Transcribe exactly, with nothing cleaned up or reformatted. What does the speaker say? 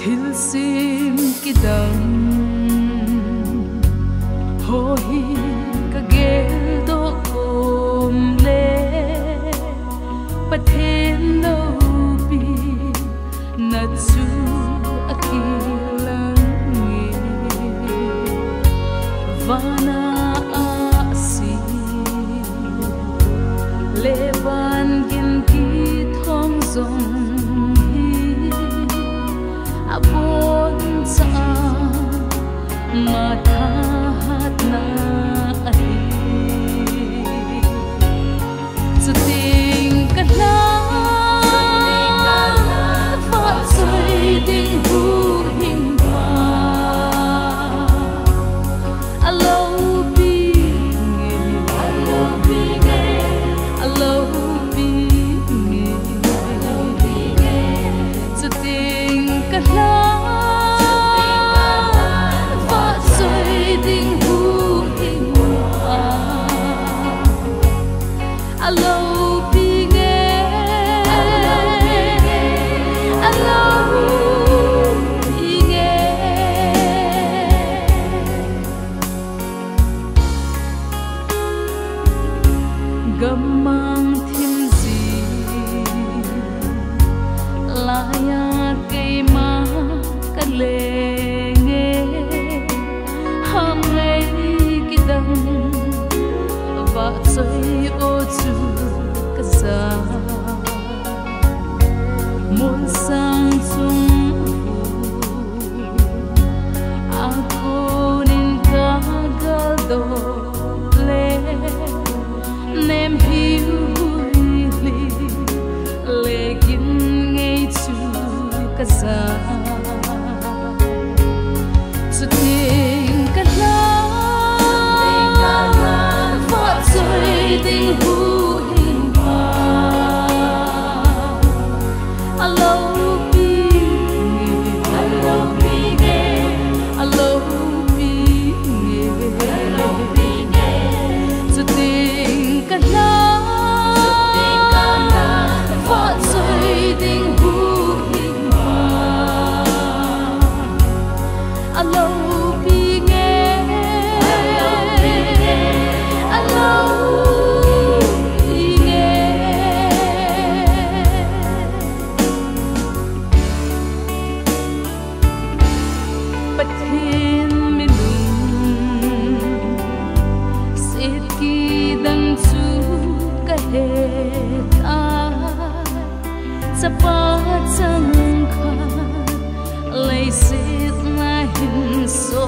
Thilsim kidang ho hi kageldoh kom le, Pathen loupina chu akilang e. Vana ahsi le van gin kithong jong hi aboncha ama thahatna ahi. Chuteng kalhan, vahchoi ding huhhingpa aloupi nge, aloupi nge, aloupi nge. Chuteng kalhan, vahchoi ding huhhingpa aloupi nge, aloupi nge. Gammang thim ji laiya keima kaleng e, hamngai kidang vahchoi o chu kaja. Munsang chung a konin kagaldoh le, nemhiu huili le gin ngei chu kaja. Chuteng kalhan, vahchoi ding huhhingpa aloupi nge, aloupi nge, aloupi nge. Chuteng kalhan, vahchoi ding huhhingpa aloupi nge, aloupi nge. Pathen milungset kidang chu kahet a, chapa changkhat leiset na hin so